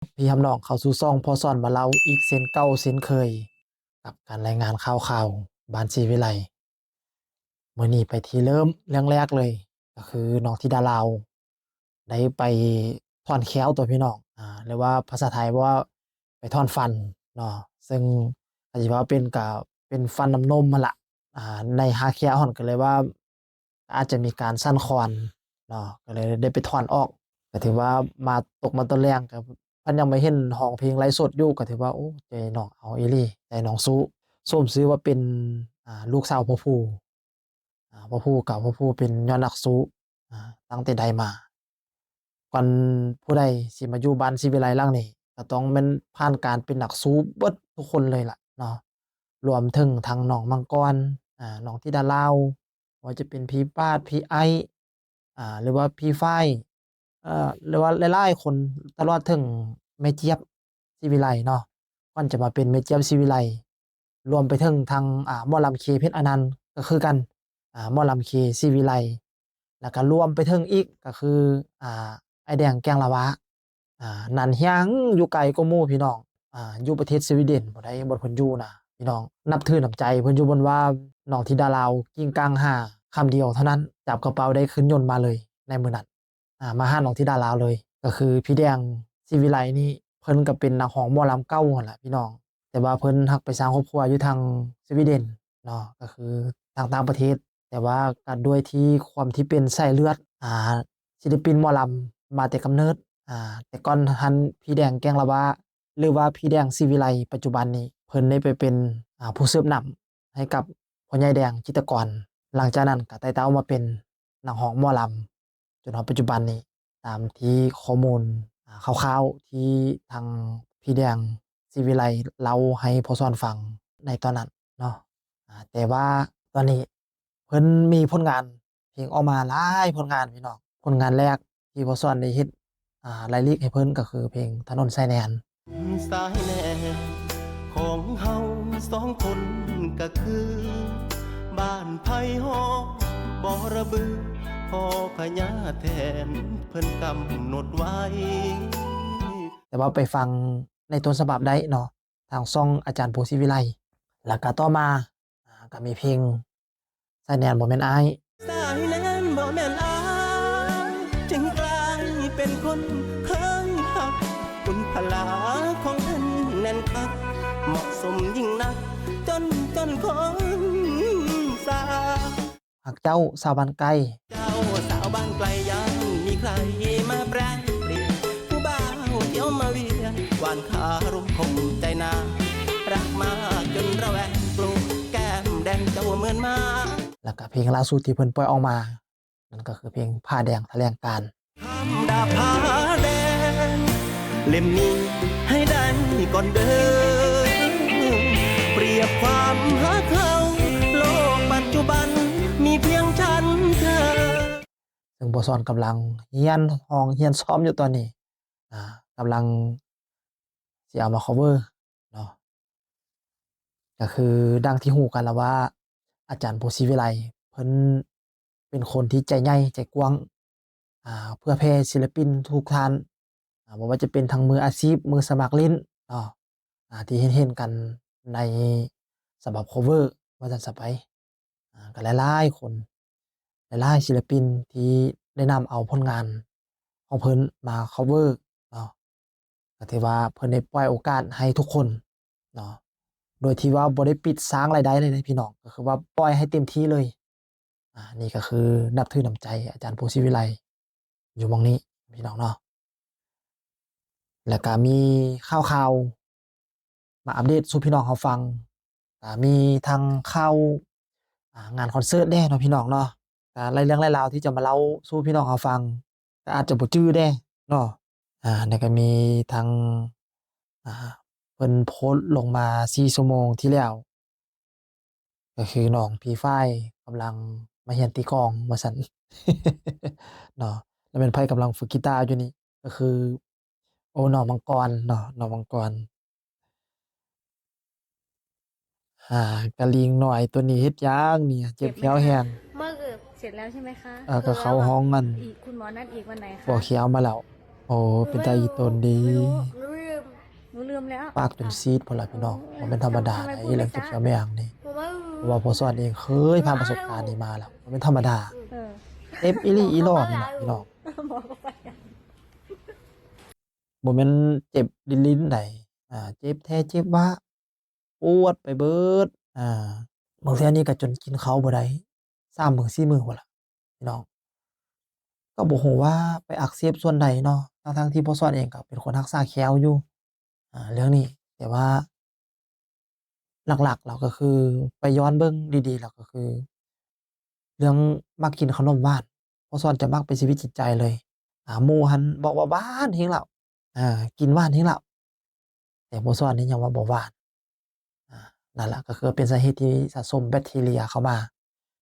ພີ່ຮັບນ້ອງເຂົ້າສູ່ຊ່ອງພໍ່ສອນມາເລົ່າອີກເຊັ່ນເກົ່າເຊັ່ນເຄີຍ ກັບການລາຍງານຂ່າວຄາວບ້ານສີວິໄລ. ມື້ນີ້ໄປທີ່ເລີ່ມເລື່ອງແລກເລີຍ ກໍຄືນ້ອງທິດາລາວໄດ້ໄປຖອນແຂ້ວຕົວະພີ່ນ້ອງ ອາ ຫຼືວ່າພາສາໄທວ່າໄປຖອນຟັນເນາະ ເຊິ່ງກໍຊິວ່າເປັນ ກໍເປັນຟັນນ້ຳນົມຫັ້ນລະ ອາ ໃນຮາກແຂ້ວຫັ້ນ ກໍເລີຍວ່າ ອາດຈະມີການສັ່ນຄອນເນາະ ກໍເລີຍໄດ້ໄປຖອນອອກ. ກໍຖືວ່າມາຕົກມາຕອນແລງ ກໍພັດຍັງມາເຫັນຮ້ອງເພງໄລຟ໌ສົດຢູ່ ກໍຖືວ່າ ໂອ້ ໃຈນ້ອງເອົາອີ່ຫຼີ ໃຈນ້ອງສູ້ ສົມຊື່ວ່າເປັນ ອາ ລູກສາວພໍ່ພູ ອາ ພໍ່ພູ ກໍພໍ່ພູເປັນຍອດນັກສູ້ ອາ ຕັ້ງແຕ່ໃດມາ. ກ່ອນຜູ້ໃດຊິມາຢູ່ບ້ານສີວິໄລຫຼັງນີ້ ກໍຕ້ອງແມ່ນຜ່ານການເປັນນັກສູ້ເບິດທຸກຄົນເລີຍລະເນາະ ລວມເຖິງທັງນ້ອງມັງກອນ ອາ ນ້ອງທິດາລາວ ບໍ່ວ່າຈະເປັນພີ່ປາດ ພີ່ໄອ ອາ ຫຼືວ່າພີ່ຝ້າຍ ເອີ ຫຼືວ່າຫຼາຍໆຄົນ ຕະຫຼອດເຖິງແມ່ຈຽບ ສີວິໄລເນາະ ກ່ອນຈະມາເປັນແມ່ຈຽບສີວິໄລ ລວມໄປເຖິງທັງ ອາ ໝໍລຳເຄ ເພັດອານັນ ກໍຄືກັນ ອາ ໝໍລຳເຄ ສີວິໄລ ແລ້ວກໍລວມໄປເຖິງອີກ ກໍຄື ອາ ອ້າຍແດງ ແກ້ງລາວາ ອາ ນັ້ນຫຍັງຢູ່ໄກກວ່າໝູ່ພີ່ນ້ອງ ອາ ຢູ່ປະເທດສະວີເດັນພຸ້ນໃດ ບ່ອນເພິ່ນຢູ່ນະ ພີ່ນ້ອງ ນັບຖືນ້ຳໃຈເພິ່ນຢູ່ ບ່ອນວ່ານ້ອງທິດາລາວກິ້ງກ້າງຫາຄຳດຽວເທົ່ານັ້ນ ຈັບກະເປົາໄດ້ຂຶ້ນຍົນມາເລີຍໃນມື້ນັ້ນ ອາ ມາຫານ້ອງທິດາລາວເລີຍ ກໍຄືພີ່ແດງ ສີວິໄລນີ້ ເພິ່ນກໍເປັນນັກຮ້ອງໝໍລຳເກົ່າຫັ້ນລະພີ່ນ້ອງ ແຕ່ວ່າເພິ່ນຮັກໄປສ້າງຄອບຄົວຢູ່ທາງສະວີເດັນເນາະ ກໍຄືທາງຕ່າງປະເທດ ແຕ່ວ່າກໍດ້ວຍທີ່ຄວາມທີ່ເປັນສາຍເລືອດ ອາ ສິລະປິນໝໍລຳມາແຕ່ກຳເນີດ ອາ ແຕ່ກ່ອນຫັ້ນ ພີ່ແດງ ແກ້ງລາວາ ຫຼືວ່າພີ່ແດງ ສີວິໄລ ປັດຈຸບັນນີ້ ເພິ່ນໄດ້ໄປເປັນ ອາ ຜູ້ສືບນຳໃຫ້ກັບພໍ່ໃຫຍ່ແດງ ຈິດຕະກອນ ຫຼັງຈາກນັ້ນກໍໄຕ່ເຕົ້າມາເປັນນັກຮ້ອງໝໍລຳ ຈົນຮອດປັດຈຸບັນນີ້ ຕາມທີ່ຂໍ້ມູນ ອາ ຄ່າວໆທີ່ທາງພີ່ແດງ ສີວິໄລ ເລົ່າໃຫ້ພໍ່ສອນຟັງໃນຕອນນັ້ນເນາະ ອາ ແຕ່ວ່າຕອນນີ້ເພິ່ນມີຜົນງານເພງອອກມາຫຼາຍຜົນງານພີ່ນ້ອງ ຜົນງານແລກທີ່ພໍ່ສອນໄດ້ເຮັດ ອາ ລາຍລິກໃຫ້ເພິ່ນ ກໍຄືເພງຖະໜົນສາຍແໜນ. ສາຍແໜນຂອງເຮົາສອງຄົນກໍຄື ບ້ານໄຜ່ຮອບບໍ່ລະບື ພໍ່ພະຍາແຖນເພິ່ນກຳນົດໄວ້. ແຕ່ວ່າໄປຟັງໃນຕົ້ນສະບັບໄດ້ເນາະ ທາງຊ່ອງອາຈານພູສີວິໄລ ແລ້ວກໍຕໍ່ມາ ອາ ກໍມີເພງ ສາຍແໜນບໍ່ແມ່ນອ້າຍ ສາຍແໜນບໍ່ແມ່ນອ້າຍ ຈຶ່ງກາຍເປັນຄົນເຄີຍຮັກ ບຸນພະລາຂອງທ່ານແໜ້ນຄັກ ເໝາະສົມຍິ່ງນັກ ຈົນ ຈົນຄົນສາ ຮັກເຈົ້າສາວບ້ານໄກ ເຈົ້າສາວບ້ານໄກ ຢ່າມີໃຜມາແປລຽນ ຜູ້ບ່າວທ່ຽວມາວຽນ ຫວານຄາລົມຄົງໃຈນາ ລັກມາຈົນລະແວງ ກະແກ້ມແດງເຈົ້າເໝືອນໝາ. ແລ້ວກະເພງລ່າສຸດທີ່ເພິ່ນປ່ອຍອອກມາ ນັ້ນກໍຄືເພງຜ້າແດງຖະແຫຼງການ. ຄຳດາບຜ້າແດງເຫຼັ້ມນີ້ໃຫ້ໄດ້ກ່ອນເດີ ປຽບຄວາມຮັກເຮົາ ໂລກປັດຈຸບັນມີພຽງສັນເທີ. ເຊິ່ງພໍ່ສອນກຳລັງຮຽນຮ້ອງຮຽນຊ້ອມຢູ່ຕອນນີ້ ອາ ກຳລັງຊິເອົາມາ cover ເນາະ ກໍຄືດັ່ງທີ່ຮູ້ກັນລະວ່າ ອາຈານ ພູ ສີວິໄລ ເພິ່ນເປັນຄົນທີ່ໃຈໃຫຍ່ໃຈກວ້າງ ອາ ເພື່ອແຜ່ສິລະປິນທຸກທ່ານ ອາ ບໍ່ວ່າຈະເປັນທັງມືອາຊີບ ມືສະໝັກຫຼິ້ນເນາະ ອາ ທີ່ເຫັນໆກັນໃນສະບັບ cover ວ່າຊັ້ນຊະໄປ ອາ ກໍຫຼາຍໆຄົນ ຫຼາຍໆສິລະປິນທີ່ໄດ້ນຳເອົາຜົນງານຂອງເພິ່ນມາ cover ເນາະ ກໍຖືວ່າເພິ່ນໄດ້ປ່ອຍໂອກາດໃຫ້ທຸກຄົນເນາະ ໂດຍທີ່ວ່າບໍ່ໄດ້ປິດສ້າງລາຍໄດ້ເລີຍເດ້ພີ່ນ້ອງ ກໍຄືວ່າປ່ອຍໃຫ້ເຕັມທີ່ເລີຍ. ອາ ນີ້ກໍຄືນັບຖືນ້ຳໃຈອາຈານ ພູ ສີວິໄລ ຢູ່ໝ່ອງນີ້ພີ່ນ້ອງເນາະ. ແລ້ວກະມີຂ່າວໆມາອັບເດດສູ່ພີ່ນ້ອງເຮົາຟັງ ກະມີທັງຂ່າວ ອາ ງານຄອນເສີດແດ່ເນາະພີ່ນ້ອງເນາະ ກະຫຼາຍເລື່ອງຫຼາຍລາວທີ່ຈະມາເລົ່າສູ່ພີ່ນ້ອງເຮົາຟັງ ກະອາດຈະບໍ່ຈື່ແດ່ເນາະ. ອາ ແລ້ວກະມີທັງ ອາ ເພິ່ນໂພສລົງມາສີ່ຊົ່ວໂມງທີ່ແລ້ວ ກໍຄືນ້ອງພີຟາຍກຳລັງມາຮຽນຕີກອງວ່າຊັ້ນເນາະ ແລ້ວແມ່ນໃຜກຳລັງຝຶກກີຕາຢູ່ນີ້ ກໍຄື ໂອ້ ນ້ອງມັງກອນເນາະ ນ້ອງມັງກອນ. ຫາກະລິງນ້ອຍຕົວນີ້ເຮັດຫຍັງນີ້ ເຈັບແຂ້ວແຮງ. เมื่อเสร็จแล้วใช่ไหมคะ? ເອີ ກໍເຂົ້າຫ້ອງນັ້ນ อีก คุณหมอนัดอีกวันไหนคะ? ປົວແຂ້ວມາແລ້ວ. ໂອ້ ເປັນຕາອີຕົນເດ້ ລືມ ລືມແລ້ວ ປາກຈົນຊີດພຸ້ນລະພີ່ນ້ອງ. ບໍ່ແມ່ນທຳມະດາໃດ ເລື່ອງເຈັບຂຽວແມງນີ້ ເພາະວ່າພໍ່ສອນເອງເຄີຍຜ່ານປະສົບການນີ້ມາແລ້ວ ບໍ່ແມ່ນທຳມະດາ ເອີ ເຈັບອີ່ຫຼີອີ່ຫຼໍນີ້ລະພີ່ນ້ອງ. ບໍ່ແມ່ນເຈັບລິນໆໃດ ອ່າ ເຈັບແທ້ເຈັບຫວາ ປວດໄປເບິດ ອ່າ ບາງເທື່ອນີ້ກໍຈົນກິນເຂົ້າບໍ່ໄດ້ ສາມມື້ສີ່ມື້ພຸ້ນລະພີ່ນ້ອງ. ກໍບໍ່ຮູ້ວ່າໄປອັກເສບສ່ວນໃດເນາະ ທັງໆທີ່ພໍ່ສອນເອງກໍເປັນຄົນຮັກສາແຂ້ວຢູ່ ອ່າ ເລື່ອງນີ້ ແຕ່ວ່າຫຼັກໆແລ້ວກໍຄື ໄປຍ້ອນເບິ່ງດີໆແລ້ວກໍຄື ເລື່ອງມັກກິນຂະໜົມຫວານ ພໍ່ສອນຈະມັກເປັນຊີວິດຈິດໃຈເລີຍ. ອ່າ ໝູ່ຫັ້ນບອກວ່າຫວານແຮງແລ້ວ ອ່າ ກິນຫວານແຮງແລ້ວ ແຕ່ພໍ່ສອນນີ້ຍັງວ່າບໍ່ຫວານ. ອ່າ ນັ້ນລະກໍຄືເປັນສາເຫດທີ່ສະສົມແບັກທີເຣຍເຂົ້າມາ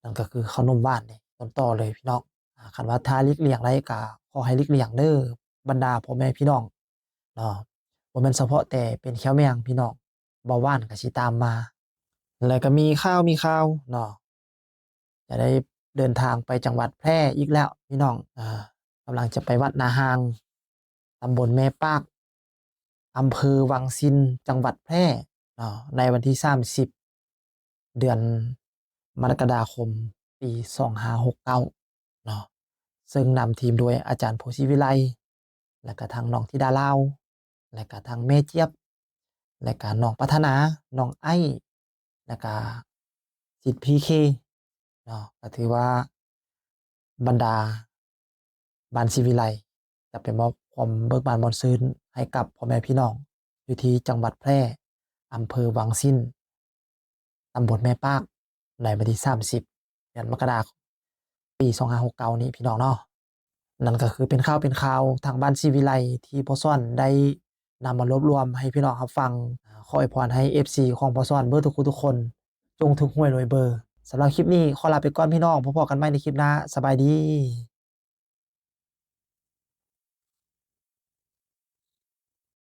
ນັ້ນກໍຄືເຂົ້າໜົມຫວານນີ້ຕົ້ນຕໍເລີຍພີ່ນ້ອງ. ອ່າ ຄັນວ່າຖ້າຫຼີກລ່ຽງໄດ້ກໍຂໍໃຫ້ຫຼີກລ່ຽງເດີ ບັນດາພໍ່ແມ່ພີ່ນ້ອງເນາະ ບໍ່ແມ່ນສະເພາະແຕ່ເປັນແຂ້ວແມງພີ່ນ້ອງ ເບົາຫວານກໍຊິຕາມມາ. ແລ້ວກໍມີຂ່າວ ມີຂ່າວເນາະ ຈະໄດ້ເດີນທາງໄປຈັງຫວັດແພ່ອີກແລ້ວພີ່ນ້ອງ. ເອີ ກຳລັງຈະໄປວັດນາຮ່າງ ຕຳບົນແມ່ປາກ ອຳເພີວັງຊິນ ຈັງຫວັດແພ່ເນາະ ໃນວັນທີສາມສິບ ເດືອນ ກໍລະກະດາຄົມ ປີສອງຫ້າຫົກເກົ້າເນາະ ເຊິ່ງນຳທີມໂດຍອາຈານ ໂພສີວິໄລ ແລະກະທັງນ້ອງທິດາລາວ ແລະກະທັງແມ່ຈຽບ ແລະກະນ້ອງປັດຖະໜາ ນ້ອງໄອ້ ແລະກະສິດພີເຄເນາະ. ກະຖືວ່າບັນດາບ້ານສີວິໄລຈະໄປມອບຄວາມເບີກບານມ່ວນຊື່ນໃຫ້ກັບພໍ່ແມ່ພີ່ນ້ອງ ຢູ່ທີ່ຈັງຫວັດແພ່ ອຳເພີວັງຊິນ ຕຳບົນແມ່ປາກ ໃນວັນທີສາມສິບ ເດືອນ ກໍລະກະດາ ປີສອງຫ້າຫົກເກົ້ານີ້ພີ່ນ້ອງເນາະ. ນັ້ນກໍຄືເປັນຂ່າວເປັນຄາວທາງບ້ານສີວິໄລ ທີ່ພໍ່ສອນໄດ້ນຳມາລວບລວມໃຫ້ພີ່ນ້ອງຮັບຟັງ. ຂໍອວຍພອນໃຫ້ເອັຟຊີຂອງພໍ່ສອນເບິດທຸກຜູ້ທຸກຄົນ ຈົ່ງຖືກຫວຍລວຍເບີ. ສຳລັບຄລິບນີ້ຂໍລາໄປກ່ອນພີ່ນ້ອງ ພົບກັນໃໝ່ໃນຄລິບໜ້າ. ສະບາຍດີ.